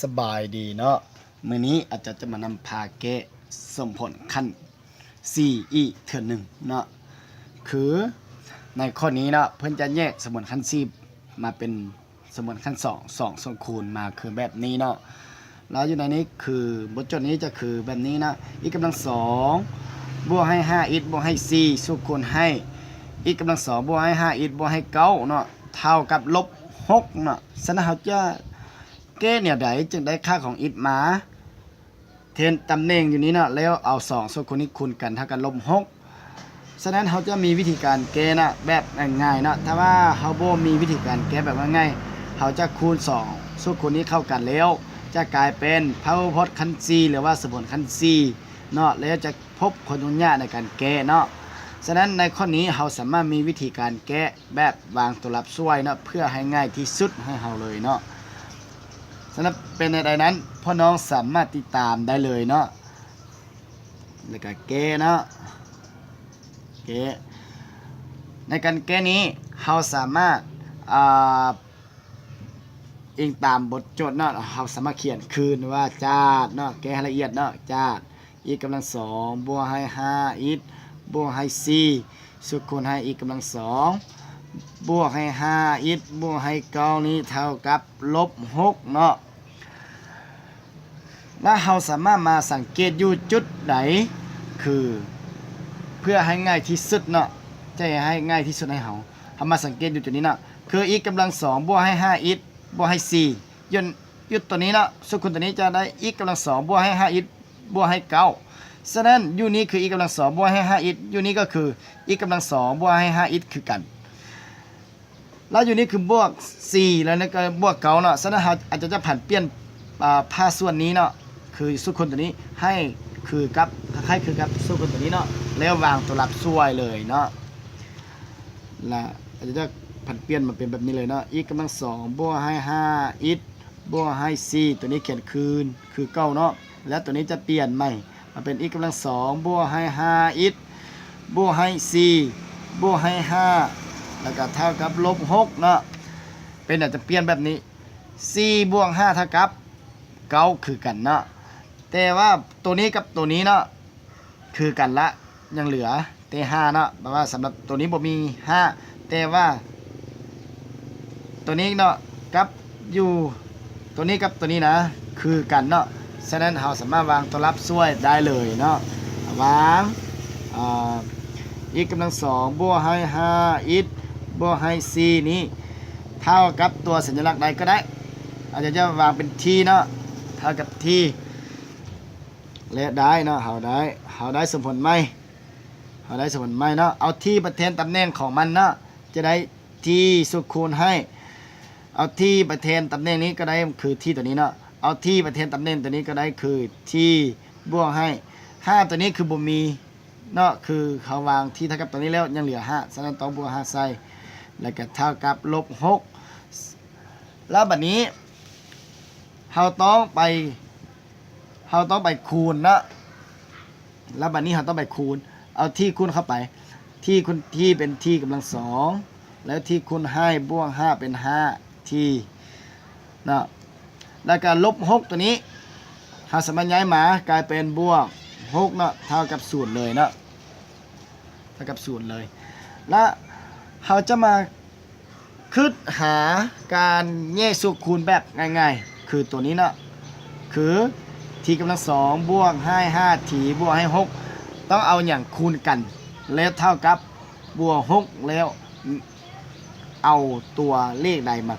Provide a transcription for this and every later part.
ສະບາຍດີເນາະ, ມື້ນີ້ອາຈານຈະມານຳພາແກ້ສົມຜົນຂັ້ນສີ່ອີກເທື່ອໜຶ່ງເນາະ. ຄືໃນຂໍ້ນີ້ເນາະ ເພິ່ນຈະແຍກສົມຜົນຂັ້ນສີ່ມາເປັນສົມຜົນຂັ້ນສອງ ສອງສ່ວນຄູນມາຄືແບບນີ້ເນາະ. ແລ້ວຢູ່ໃນນີ້ຄືບົດໂຈດນີ້ຈະຄືແບບນີ້ເນາະ, x ກຳລັງສອງບວກໃຫ້ຫ້າ x ບວກໃຫ້ສີ່ ສ່ວນຄູນໃຫ້ x ກຳລັງສອງບວກໃຫ້ຫ້າ x ບວກໃຫ້ເກົ້າເນາະ ເທົ່າກັບລົບຫົກເນາະ. ສະນັ້ນເຮົາຈະ ແກ້ແນວໃດຈຶ່ງໄດ້ຄ່າຂອງ x ມາແທນຕຳແໜ່ງຢູ່ນີ້ເນາະ, ແລ້ວເອົາສອງສ່ວນຄູນນີ້ຄູນກັນເທົ່າກັບລົບຫົກ. ສະນັ້ນເຮົາຈະມີວິທີການແກ້ນະ ແບບງ່າຍໆເນາະ. ຖ້າວ່າເຮົາບໍ່ມີວິທີການແກ້ແບບງ່າຍໆ ເຮົາຈະຄູນສອງສ່ວນຄູນນີ້ເຂົ້າກັນ ແລ້ວຈະກາຍເປັນພາຫຸພະພົດຂັ້ນສີ່ ຫຼືວ່າສົມຜົນຂັ້ນສີ່ເນາະ, ແລ້ວຈະພົບຄວາມຫຍຸ້ງຍາກໃນການແກ້ເນາະ. ສະນັ້ນໃນຂໍ້ນີ້ເຮົາສາມາດມີວິທີການແກ້ ແບບວາງຕົວລັບຊ່ວຍເນາະ ເພື່ອໃຫ້ງ່າຍທີ່ສຸດໃຫ້ເຮົາເລີຍເນາະ. ສຳລັບເປັນແນວໃດນັ້ນ ພວກນ້ອງສາມາດຕິດຕາມໄດ້ເລີຍເນາະ. ແລ້ວກະແກ້ເນາະ ແກ້ ໃນການແກ້ນີ້ເຮົາສາມາດ ອ່າ ອີງຕາມບົດໂຈດເນາະ, ເຮົາສາມາດຂຽນຄືນວ່າຈາກເນາະ ແກ້ໃຫ້ລະອຽດເນາະ, ຈາກ x ກຳລັງສອງບວກໃຫ້ຫ້າ x ບວກໃຫ້ສີ່ ສ່ວນຄູນໃຫ້ x ກຳລັງສອງບວກໃຫ້ຫ້າ x ບວກໃຫ້ເກົ້ານີ້ເທົ່າກັບລົບຫົກເນາະ. ແລ້ວເຮົາສາມາດມາສັງເກດຢູ່ຈຸດໃດ ຄືເພື່ອໃຫ້ງ່າຍທີ່ສຸດເນາະ ຈະໃຫ້ງ່າຍທີ່ສຸດໃຫ້ເຮົາ ເຮົາມາສັງເກດຢູ່ຈຸດນີ້ເນາະ, ຄື x ກຳລັງສອງບວກໃຫ້ຫ້າ x ບວກໃຫ້ສີ່ ຢູ່ ຢູ່ຕົວນີ້ເນາະ, ສ່ວນຄູນຕົວນີ້ຈະໄດ້ x ກຳລັງສອງບວກໃຫ້ຫ້າ x ບວກໃຫ້ເກົ້າ. ສະນັ້ນຢູ່ນີ້ຄື x ກຳລັງສອງບວກໃຫ້ຫ້າ x ຢູ່ນີ້ກໍຄື x ກຳລັງສອງບວກໃຫ້ຫ້າ x ຄືກັນ. ແລ້ວຢູ່ນີ້ຄືບວກສີ່ ແລ້ວນີ້ກໍບວກເກົ້າເນາະ. ສະນັ້ນເຮົາອາດຈະຜັນປ່ຽນ ອ່າ ພາກສ່ວນນີ້ເນາະ ຄືສ່ວນຄູນຕົວນີ້ໃຫ້ຄືກັບ ໃຫ້ຄືກັບສ່ວນຄູນຕົວນີ້ເນາະ ແລ້ວວາງຕົວລັບຊ່ວຍເລີຍເນາະ. ແລະ ອາດຈະຜັນປ່ຽນມາເປັນແບບນີ້ເລີຍເນາະ, x ກຳລັງສອງບວກໃຫ້ຫ້າ x ບວກໃຫ້ສີ່ ຕົວນີ້ຂຽນຄືນຄືເກົ່າເນາະ, ແລ້ວຕົວນີ້ຈະປ່ຽນໃໝ່ມາເປັນ x ກຳລັງສອງບວກໃຫ້ຫ້າ x ບວກໃຫ້ສີ່ບວກໃຫ້ຫ້າ ແລ້ວກໍເທົ່າກັບລົບຫົກເນາະ. ເປັນອາດຈະປ່ຽນແບບນີ້ ສີ່ບວກຫ້າເທົ່າກັບເກົ້າຄືກັນເນາະ, ແຕ່ວ່າຕົວນີ້ກັບຕົວນີ້ເນາະ ຄືກັນລະ ຍັງເຫຼືອແຕ່ຫ້າເນາະ, ແປວ່າສຳລັບຕົວນີ້ບໍ່ມີຫ້າ ແຕ່ວ່າຕົວນີ້ເນາະ ກັບຢູ່ຕົວນີ້ກັບຕົວນີ້ນະ ຄືກັນເນາະ. ສະນັ້ນເຮົາສາມາດວາງຕົວລັບຊ່ວຍໄດ້ເລີຍເນາະ, ວາງ ອ່າ x ກຳລັງສອງບວກໃຫ້ຫ້າ x ບວກໃຫ້ສີ່ນີ້ ເທົ່າກັບຕົວສັນຍະລັກໃດກໍໄດ້, ອາດຈະວາງເປັນ t ເນາະ ເທົ່າກັບ t ແລະ ໄດ້ເນາະ, ເຮົາໄດ້ ເຮົາໄດ້ສົມຜົນໃໝ່ ເຮົາໄດ້ສົມຜົນໃໝ່ເນາະ, ເອົາ t ໄປແທນຕຳແໜ່ງຂອງມັນເນາະ ຈະໄດ້ t ສ່ວນຄູນໃຫ້ ເອົາ t ໄປແທນຕຳແໜ່ງນີ້ກໍໄດ້ຄື t ຕົວນີ້ເນາະ, ເອົາ t ໄປແທນຕຳແໜ່ງຕົວນີ້ກໍໄດ້ຄື t ບວກໃຫ້ຫ້າ ຕົວນີ້ຄືບໍ່ມີເນາະ, ຄືເຮົາວາງ t ເທົ່າກັບຕົວນີ້ແລ້ວຍັງເຫຼືອຫ້າ ສະນັ້ນຕ້ອງບວກຫ້າໃສ່ ແລ້ວກໍເທົ່າກັບລົບຫົກ. ແລ້ວບັດນີ້ເຮົາຕ້ອງໄປ ເຮົາຕ້ອງໄປຄູນເນາະ, ແລ້ວບັດນີ້ເຮົາຕ້ອງໄປຄູນ ເອົາ t ຄູນເຂົ້າໄປ t ຄູນ t ເປັນ t ກຳລັງສອງ ແລ້ວ t ຄູນໃຫ້ບວກຫ້າເປັນຫ້າ t ເນາະ, ແລ້ວກໍລົບຫົກຕົວນີ້ ເຮົາສາມາດຍ້າຍມາກາຍເປັນບວກຫົກເນາະ ເທົ່າກັບສູນເລີຍເນາະ ເທົ່າກັບສູນເລີຍ. ແລ້ວເຮົາຈະມາ ຄິດຫາການແຍກສ່ວນຄູນແບບງ່າຍໆ ຄືໂຕນີ້ເນາະ ຄື t ກຳລັງສອງບວກໃຫ້ຫ້າ t ບວກໃຫ້ຫົກ ຕ້ອງເອົາຫຍັງຄູນກັນ ແລ້ວເທົ່າກັບບວກຫົກ ແລ້ວເອົາຕົວເລກໃດມາ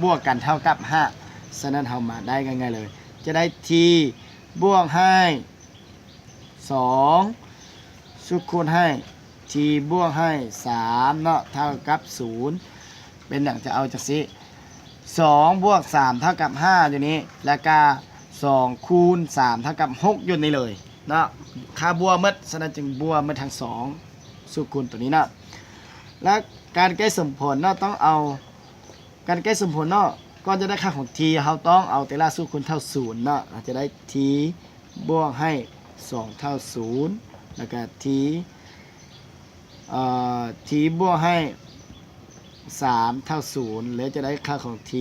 ບວກກັນເທົ່າກັບຫ້າ. ສະນັ້ນເຮົາມາໄດ້ງ່າຍໆເລີຍ ຈະໄດ້ t ບວກໃຫ້ ສອງ ຊຸດຄູນໃຫ້ t ບວກໃຫ້ສາມເນາະ ເທົ່າກັບສູນ. ເປັນຫຍັງຈະເອົາຈັ່ງຊີ້? ສອງບວກສາມເທົ່າກັບຫ້າຢູ່ນີ້ ແລ້ວກະສອງຄູນສາມເທົ່າກັບຫົກຢູ່ນີ້ເລີຍເນາະ ຄ່າບວກໝົດ. ສະນັ້ນຈຶ່ງບວກໝົດທັງສອງ ຊຸດຄູນໂຕນີ້ເນາະ. ແລ້ວການແກ້ສົມຜົນເນາະ ຕ້ອງເອົາ ການແກ້ສົມຜົນເນາະ ກ່ອນຈະໄດ້ຄ່າຂອງ t ເຮົາຕ້ອງເອົາແຕ່ລະຊຸດຄູນເທົ່າສູນເນາະ ເຮົາຈະໄດ້ t ບວກໃຫ້ສອງເທົ່າສູນ ແລ້ວກະ t ເອີ t ບວກໃຫ້ສາມເທົ່າສູນ ແລ້ວຈະໄດ້ຄ່າຂອງ t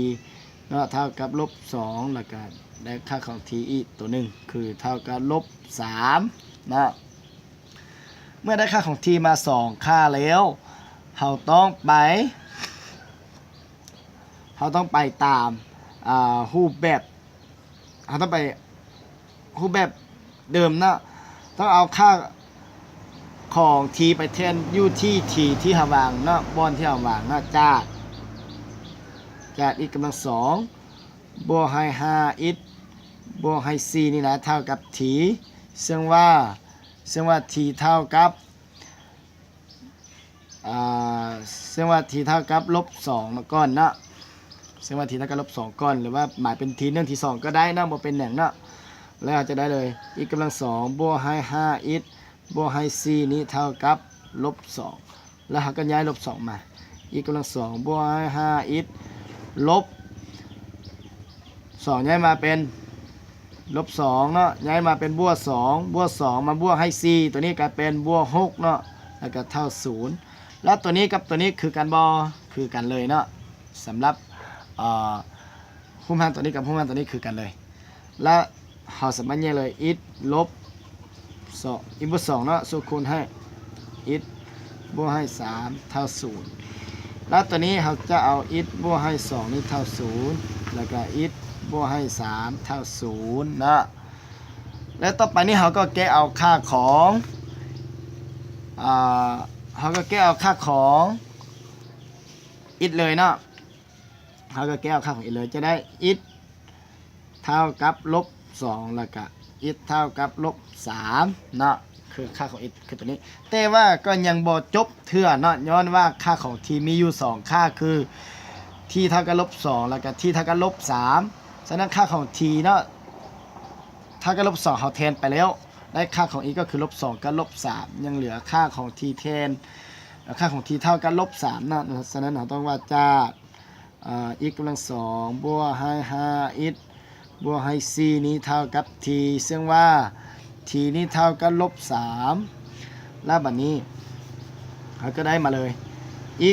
ເນາະ ເທົ່າກັບລົບສອງ ແລ້ວກະໄດ້ຄ່າຂອງ t ອີກຕົວໜຶ່ງ ຄືເທົ່າກັບລົບສາມເນາະ. ເມື່ອໄດ້ຄ່າຂອງ t ມາສອງຄ່າແລ້ວ ເຮົາຕ້ອງໄປ ເຮົາຕ້ອງໄປຕາມ ອ່າ ຮູບແບບ ເຮົາຕ້ອງໄປຮູບແບບເດີມເນາະ ຕ້ອງເອົາຄ່າຂອງ t ໄປແທນຢູ່ທີ່ t ທີ່ເຮົາວາງເນາະ ບ່ອນທີ່ເຮົາວາງເນາະ ຈາກ ຈາກ x ກຳລັງສອງ ບວກໃຫ້ຫ້າ x ບວກໃຫ້ສີ່ນີ້ນະ ເທົ່າກັບ t ເຊິ່ງວ່າ ເຊິ່ງວ່າ t ເທົ່າກັບ ອ່າ ເຊິ່ງວ່າ t ເທົ່າກັບລົບສອງເນາະ ກ່ອນເນາະ ເຊິ່ງວ່າ t ເທົ່າກັບລົບສອງກ່ອນ ຫຼືວ່າໝາຍເປັນ t ໜຶ່ງ t ສອງກໍໄດ້ເນາະ ບໍ່ເປັນຫຍັງເນາະ. ແລ້ວເຮົາຈະໄດ້ເລີຍ x ກຳລັງສອງ ບວກໃຫ້ຫ້າ x ບວກໃຫ້ສີ່ນີ້ເທົ່າກັບລົບສອງ ແລ້ວເຮົາກໍຍ້າຍລົບສອງມາ x ກຳລັງສອງ ບວກໃຫ້ຫ້າ x ລົບສອງ ຍ້າຍມາເປັນ ລົບສອງເນາະ ຍ້າຍມາເປັນບວກສອງ ບວກສອງມາບວກໃຫ້ສີ່ ຕົວນີ້ກາຍເປັນບວກຫົກເນາະ ແລ້ວກໍເທົ່າສູນ ແລ້ວຕົວນີ້ກັບຕົວນີ້ຄືກັນບໍ່? ຄືກັນເລີຍເນາະ. ສຳລັບ ເອີ ຮູບຮ່າງຕົວນີ້ກັບຮູບຮ່າງຕົວນີ້ຄືກັນເລີຍ ແລ້ວເຮົາສາມາດແຍກເລີຍ x ລົບສອງ x ບວກສອງເນາະ ສູດຄູນໃຫ້ x ບວກໃຫ້ສາມເທົ່າສູນ ແລ້ວຕົວນີ້ເຮົາຈະເອົາ x ບວກໃຫ້ສອງນີ້ເທົ່າສູນ ແລ້ວກໍ x ບວກໃຫ້ສາມເທົ່າສູນເນາະ. ແລ້ວຕໍ່ໄປນີ້ເຮົາກໍແກະເອົາຄ່າຂອງ ອ່າ ເຮົາກໍແກະເອົາຄ່າຂອງ x ເລີຍເນາະ ເຮົາກໍແກະເອົາຄ່າຂອງ x ເລີຍ ຈະໄດ້ x ເທົ່າກັບລົບສອງ ແລ້ວກະ x ເທົ່າກັບລົບສາມເນາະ ຄືຄ່າຂອງ x ຄືຕົວນີ້. ແຕ່ວ່າກໍຍັງບໍ່ຈົບເທື່ອເນາະ ຍ້ອນວ່າຄ່າຂອງ t ມີຢູ່ສອງຄ່າ ຄື t ເທົ່າກັບລົບສອງ ແລ້ວກະ t ເທົ່າກັບລົບສາມ. ສະນັ້ນຄ່າຂອງ t ເນາະ ເທົ່າກັບລົບສອງ ເຮົາແທນໄປແລ້ວ ໄດ້ຄ່າຂອງ x ກໍຄືລົບສອງກັບລົບສາມ ຍັງເຫຼືອຄ່າຂອງ t ແທນ ເອີ ຄ່າຂອງ t ເທົ່າກັບລົບສາມເນາະ. ສະນັ້ນເຮົາຕ້ອງວ່າຈາກ ອ່າ x ກຳລັງສອງ ບວກໃຫ້ຫ້າ x ບວກໃຫ້ສີ່ນີ້ເທົ່າກັບ t ເຊິ່ງວ່າ t ນີ້ເທົ່າກັບລົບສາມ ແລ້ວບັດນີ້ເຮົາກໍໄດ້ມາເລີຍ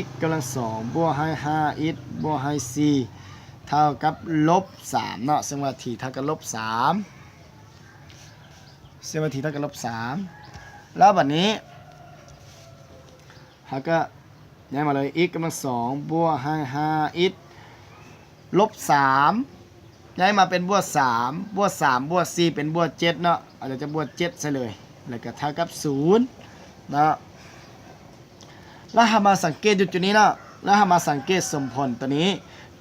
x ກຳລັງສອງ ບວກໃຫ້ຫ້າ x ບວກໃຫ້ສີ່ເທົ່າກັບລົບສາມເນາະ ເຊິ່ງວ່າ t ເທົ່າກັບລົບສາມ ເຊິ່ງວ່າ t ເທົ່າກັບລົບສາມ ແລ້ວບັດນີ້ ເຮົາກໍຍ້າຍມາເລີຍ x ກຳລັງສອງ ບວກໃຫ້ຫ້າ x ລົບສາມ ຍ້າຍມາເປັນບວກສາມ ບວກສາມ ບວກສີ່ ເປັນບວກເຈັດເນາະ ອາດຈະບວກເຈັດໃສ່ເລີຍ ແລ້ວກໍເທົ່າກັບສູນເນາະ. ແລ້ວເຮົາມາສັງເກດຢູ່ຈຸດນີ້ເນາະ ແລ້ວເຮົາມາສັງເກດສົມຜົນຕົວນີ້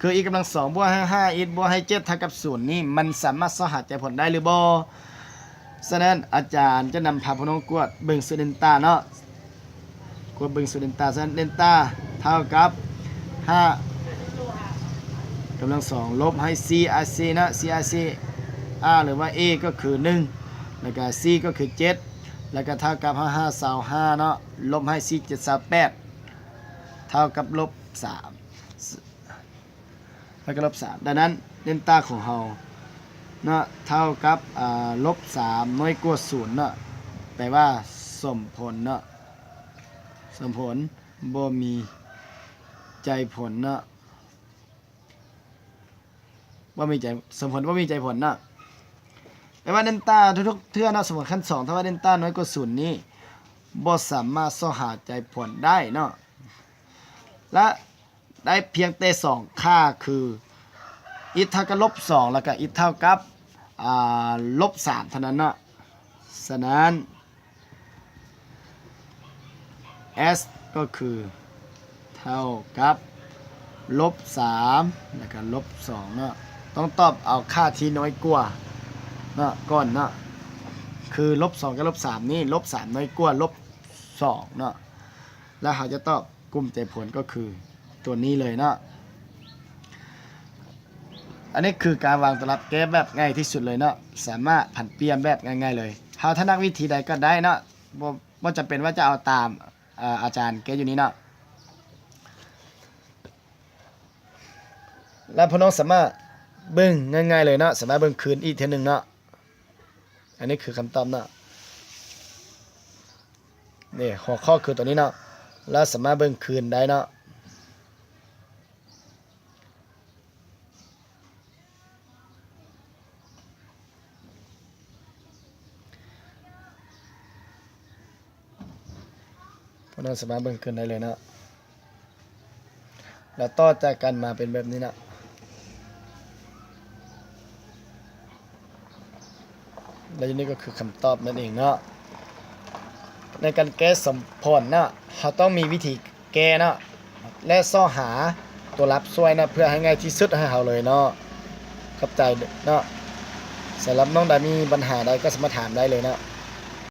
ຄື x ກຳລັງສອງ ບວກໃຫ້ຫ້າ x ບວກໃຫ້ເຈັດເທົ່າກັບສູນນີ້ ມັນສາມາດຊອກຫາໃຈຜົນໄດ້ຫຼືບໍ່? ສະນັ້ນອາຈານຈະນຳພາພວກນ້ອງກວດເບິ່ງສູດເດນຕາເນາະ ກວດເບິ່ງສູດເດນຕາ ສະນັ້ນເດນຕາເທົ່າກັບຫ້າກຳລັງສອງ ລົບໃຫ້ສີ່ r c ເນາະ ສີ່ r c r ຫຼືວ່າ a ກໍຄືໜຶ່ງ ແລ້ວກໍ c ກໍຄືເຈັດ ແລ້ວກໍເທົ່າກັບຫ້າຫ້າຊາວຫ້າເນາະ ລົບໃຫ້ສີ່ເຈັດຊາວແປດ ເທົ່າກັບລົບສາມ ເທົ່າກັບລົບສາມ. ດັ່ງນັ້ນເດນຕາຂອງເຮົາເນາະ ເທົ່າກັບ ອ່າ ລົບສາມ ນ້ອຍກວ່າສູນເນາະ ແປວ່າສົມຜົນເນາະ ສົມຜົນບໍ່ມີໃຈຜົນເນາະ ບໍ່ມີໃຈ ສົມຜົນບໍ່ມີໃຈຜົນເນາະ. ແປວ່າເດນຕາທຸກໆເທື່ອເນາະ ສົມຜົນຂັ້ນສອງ ຖ້າວ່າເດນຕານ້ອຍກວ່າສູນນີ້ ບໍ່ສາມາດຊອກຫາໃຈຜົນໄດ້ເນາະ ແລະ ໄດ້ພຽງແຕ່ສອງຄ່າ ຄື x ເທົ່າກັບລົບສອງ ແລ້ວກໍ x ເທົ່າກັບ ອ່າ ລົບສາມເທົ່ານັ້ນເນາະ. ສະນັ້ນ s ກໍຄືເທົ່າກັບລົບສາມ ແລ້ວກໍລົບສອງເນາະ ຕ້ອງຕອບເອົາຄ່າທີ່ນ້ອຍກວ່າເນາະ ກ່ອນເນາະ ຄືລົບສອງກັບລົບສາມນີ້ ລົບສາມນ້ອຍກວ່າລົບສອງເນາະ ແລ້ວເຮົາຈະຕອບກຸ່ມໃຈຜົນກໍຄືຕົວນີ້ເລີຍເນາະ. ອັນນີ້ຄືການວາງຕະລັບແກ້ແບບງ່າຍທີ່ສຸດເລີຍເນາະ ສາມາດຜັນປ່ຽນແບບງ່າຍໆເລີຍ ເຮົາຖະໜັດວິທີໃດກໍໄດ້ເນາະ ບໍ່ ບໍ່ຈຳເປັນວ່າຈະເອົາຕາມ ເອີ ອາຈານແກ້ຢູ່ນີ້ເນາະ ແລ້ວພວກນ້ອງສາມາດເບິ່ງງ່າຍໆເລີຍເນາະ ສາມາດເບິ່ງຄືນອີກເທື່ອໜຶ່ງເນາະ. ອັນນີ້ຄືຄຳຕອບເນາະ ນີ້ຫົວຂໍ້ຄືຕົວນີ້ເນາະ ແລ້ວສາມາດເບິ່ງຄືນໄດ້ເນາະ. ເຮົາສາມາດເບິ່ງຂຶ້ນໄດ້ເລີຍເນາະ ແລ້ວຕໍ່ຈາກກັນມາເປັນແບບນີ້ເນາະ ແລະ ຢູ່ນີ້ກໍຄືຄຳຕອບນັ້ນເອງເນາະ. ໃນການແກ້ສົມພອນເນາະ ເຮົາຕ້ອງມີວິທີແກ້ເນາະ ແລະ ຊອກຫາຕົວລັບຊ່ວຍເນາະ ເພື່ອໃຫ້ງ່າຍທີ່ສຸດໃຫ້ເຮົາເລີຍເນາະ. ຂອບໃຈເນາະ. ສຳລັບນ້ອງໃດມີບັນຫາໃດກໍສາມາດຖາມໄດ້ເລີຍເນາະ.